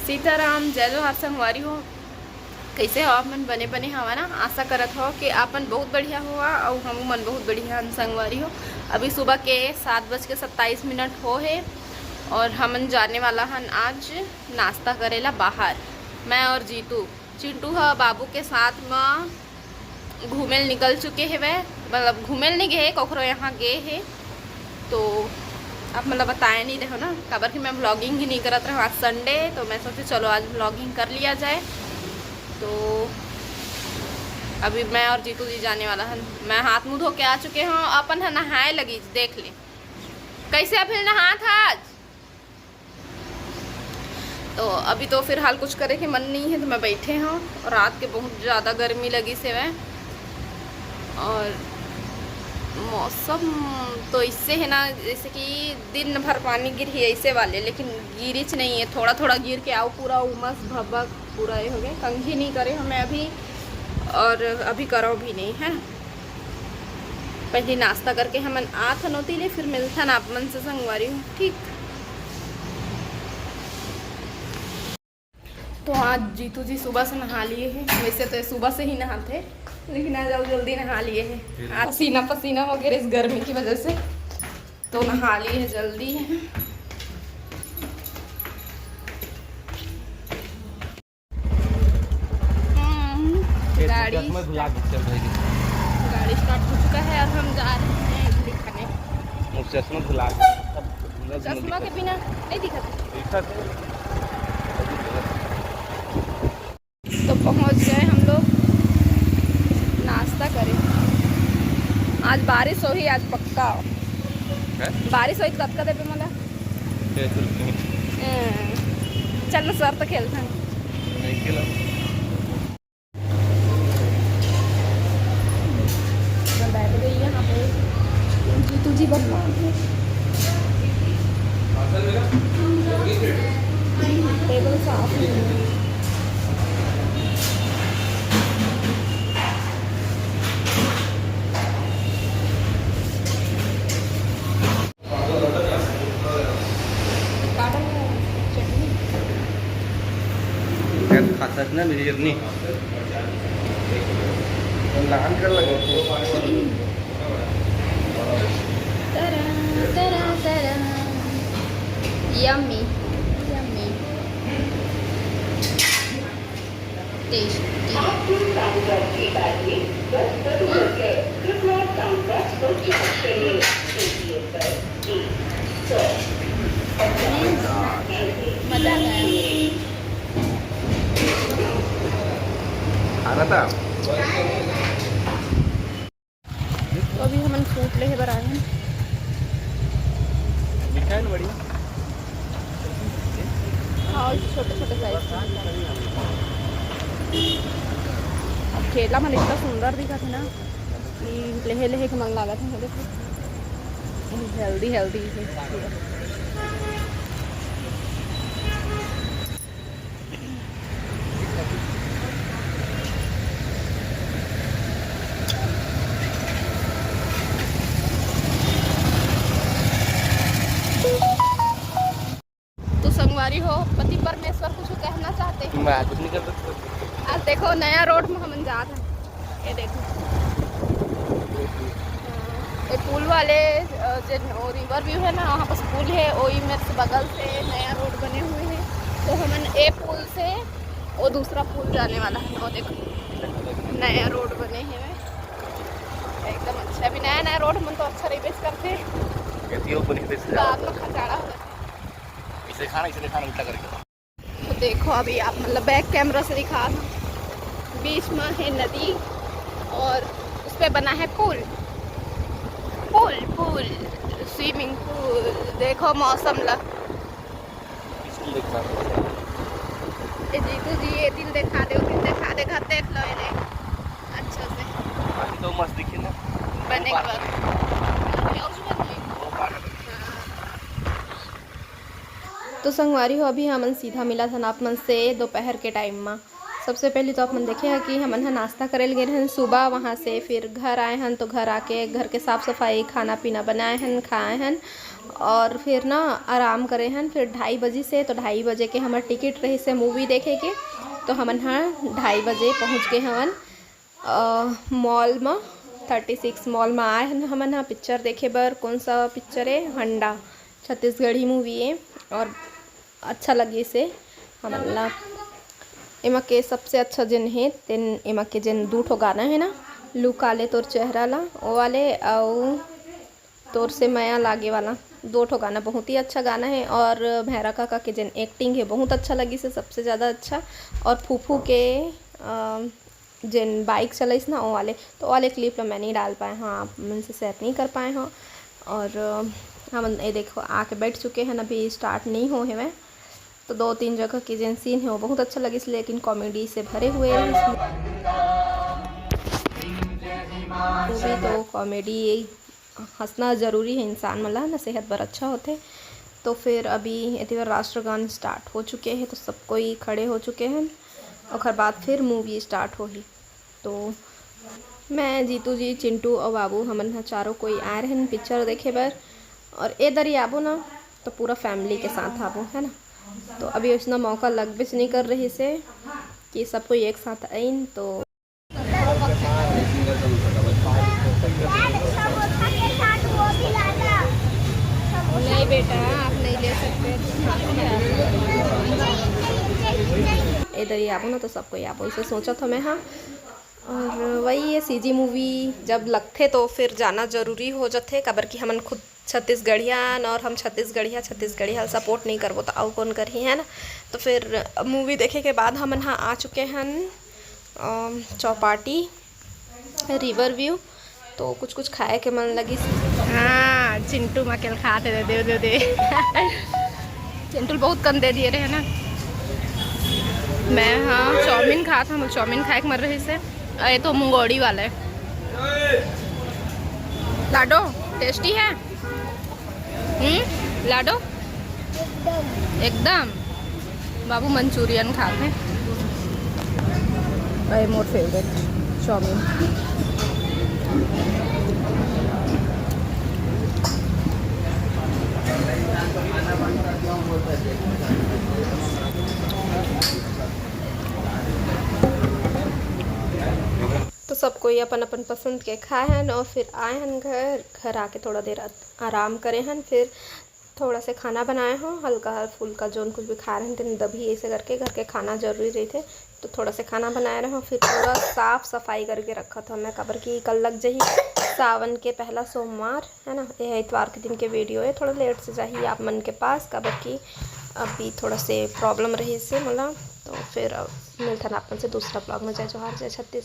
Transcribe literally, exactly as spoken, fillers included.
सीताराम, जय जोहार संगवारी हो। कइसे हो आप मन? बने बने हवा ना? आशा करत हो कि आप मन बहुत बढ़िया होवा अउ हमू मन बहुत बढ़िया हन संगवारी हो। अभी सुबह के सात बज के सत्ताईस मिनट हो हे अउ हमन जाने वाला हन आज नाश्ता करे ला बाहर। मैं अउ जीतू, चिंटू ह बाबू के साथ म घूमे ल निकल चुके हेवय, मतलब घूमे ल नहीं गे हे, कखरो यहाँ गे हे। तो आप मन ल बताए नहीं रहो ना, काबर कि मैं vlogging ही नहीं करत रहो। आज Sunday, तो मैं सोचे चलो आज vlogging कर लिया जाए। तो अभी मैं अउ जीतू जी जाने वाला हन। मैं हाथ मुंह धो के आ चुके हूँ, अपन ह नहाए लगी, देख ले कैसे अभी नहात हस। तो अभी तो फिलहाल कुछ करे के मन नहीं है, तो मैं बैठे हूँ। रात के बहुत ज़्यादा गर्मी लगिस हेवय अउ मौसम तो इससे है ना, जैसे कि दिन भर पानी गिरही ऐसे वाले, लेकिन गिरिच नहीं है, थोड़ा थोड़ा गिर के आओ, पूरा उमस भभक पूरा ये हो गए। कंघी नहीं करे हमें अभी, अउ अभी करो भी नहीं है। पहले नाश्ता करके हमन आत हन ओती ले, फिर मिलथन आप मन से संगवारी हो, ठीक। तो आज जीतू जी सुबह से नहा लिए हैं, वैसे तो ये सुबह से ही नहाते, लेकिन आज और जल्दी नहा लिए हैं। फिर आज पसीना पसीना हो गया इस गर्मी की वजह से, तो नहा लिए हैं जल्दी। हम्म, ये गाड़ी चश्मा भुला के चल रही है। गाड़ी start हो चुका है अउ हम जा रहे हैं इडली खाने। वो चश्मा भुला के, अब चश्मा के बिना नहीं दिखत। दिखत है। तो पहुंच गए हम लोग नाश्ता करे। आज बारिश होही, आज पक्का। हैं? बारिश होही, कतका देबे मोला? छह सौ रुपये। हम्म, चल ना, शर्त खेलथन। नहीं खेला। मैं बैठ गई यहाँ पे, जीतू जी बनवा के। टेबल साफ नहीं है। खातात ना बिर्याणी लहान कर लगे. तरा, तरा, तरा. Yummy, yummy. Tasty. हम्म। मजा आ गया। खाना था। तो अभी हमन सूट लेहे बर आए हन। दिखाए ना बढ़िया। हाँ, छोटे छोटे size के। अब केला मन इतना सुंदर दिखत हे ना कि लेहे लेहे के मन लागत हे। देखो, healthy healthy हे। तो संगवारी हो, पति परमेश्वर कुछ कहना चाहते हैं? मैं कुछ नहीं कर सकता। आज देखो, नया रोड में हमन जात हन। ये देखो, ये पुल वाले, अ, जे, वो river view है ना, वहाँ पास पुल है, वही मेरे से बगल से नया रोड बने हुए हैं। तो हमन ए पुल से वो दूसरा पुल जाने वाला है। वो देखो, नया रोड बने हुए, एकदम अच्छा। अभी नया नया रोड मन तो अच्छा request करते हैं। ये तो बनी request बाद में खचाड़ा हो जाता है। इसे खाना, इसे खाना उल्टा करके। तो देखो, अभी आप मतलब back camera से दिखा, बीच में है नदी और उस पे बना है पुल, पुल, पुल, swimming pool। देखो मौसम ला। इसको देखना। ए जीतू जी, ये दिल दिखा दे, वो दिल दिखा दे, घर देख लो ये, अच्छा से। अभी तो मस्त दिखे ना। बने के बाद। वो पागल है। तो संगवारी हो, अभी हमन सीधा मिलत हन आप मन से दोपहर के time म। सबसे पहले तो आप मन देखे ह कि हमन ह नाश्ता करे ल गे रहन सुबह, वहाँ से फिर घर आए हन, तो घर आके घर के साफ सफाई, खाना पीना बनाए हन, खाए हन और फिर ना आराम करे हन। फिर ढाई बजे से, तो ढाई बजे के हमर टिकट रहिस हे मूवी देखे के, तो हमन ह ढाई बजे पहुँच गे हवन मॉल म, थर्टी सिक्स मॉल म आए हन हमन ह पिक्चर देखे बर। कौन सा पिक्चर है? हंडा, छत्तीसगढ़ी मूवी है और अच्छा लगिस हे हमन ला। एमा के सबसे अच्छा जेन हे तेन एमा के जेन दू ठो गाना हे ना, लुका ले तोर चेहरा ला, ओ वाले, अउ तोर से मया लागे वाला दो ठो गाना बहुत ही अच्छा गाना है। और भैरा काका के जेन एक्टिंग है बहुत अच्छा लगिस हे, सबसे ज़्यादा अच्छा। और फूफू के अ, जेन बाइक चलाइस ना, वो वाले, तो वो वाले क्लिप ला मैं नहीं डाल पाए हूँ, आप मन से शेयर नहीं कर पाए हूँ। और अ, हमन ये देखो आके बैठ चुके हैं, अभी स्टार्ट नहीं हो है। तो दो तीन जगह के जेन सीन है वो बहुत अच्छा लगिस, लेकिन कॉमेडी से भरे हुए हैं। मूवी तो कॉमेडी, हंसना जरूरी है इंसान मन ला ना, सेहत बर अच्छा होथे। तो फिर अभी एती बर राष्ट्रगान स्टार्ट हो चुके हैं, तो सब कोई खड़े हो चुके हैं। ओकर बाद फिर मूवी स्टार्ट होही। तो मैं, जीतू जी, चिंटू और बाबू, हमन ह चारों कोई आए रहन पिक्चर देखे बर। और ए दरी आबो ना तो पूरा फैमिली के साथ आबो, है ना। तो अभी उसना मौका लगबेच नहीं कर रही से कि सब कोई एक साथ आइन। तो नहीं बेटा, आप नहीं ले सकते। ए दरी आबो ना तो सब कोई आबो, इसे सोचा था मैं। हाँ, और वही है, सीजी मूवी जब लगथे तो फिर जाना जरूरी हो जाथे, काबर कि हमन खुद छत्तीसगढ़िया न, और हम छत्तीसगढ़िया छत्तीसगढ़िया सपोर्ट नहीं करबो तो अउ कौन करही, है ना। तो फिर मूवी देखे के बाद हमन हा आ चुके हन अम, चौपाटी रिवर व्यू। तो कुछ कुछ खाए के मन लगिस। हाँ, चिंटू मकेल खात हे, दे दे दे। चिंटू ल बहुत कन दे दिए रहे ना। मैं हाँ चाउमीन खात हूँ, चाउमीन खाए के मन रहिस हे। अरे तो मुंगोड़ी वाला है। लाडो टेस्टी है। हम्म, लाडो एकदम। बाबू मंचूरियन खात हे। अरे मोर फेवरेट चाउमीन। तो सब कोई अपन अपन पसंद के खाए हन और फिर आए हन घर। घर आके थोड़ा देर आराम करे हन, फिर थोड़ा से खाना बनाए हो, हल्का फुल्का जोन कुछ भी खाए रहन तेन दबही, ऐसे करके घर के खाना जरूरी रहिथे। तो थोड़ा से खाना बनाए रहो, फिर पूरा साफ सफाई करके रखत हो मैं, काबर कि कल लग जाही सावन के पहला सोमवार, है ना। ये है इतवार के दिन के वीडियो है, थोड़ा लेट से जाही आप मन के पास, काबर कि अभी थोड़ा से प्रॉब्लम रहिस हे मोला। तो फिर अब मिलथन आप मन से दूसरा ब्लॉग में। जय जोहार, जय छत्तीसगढ़।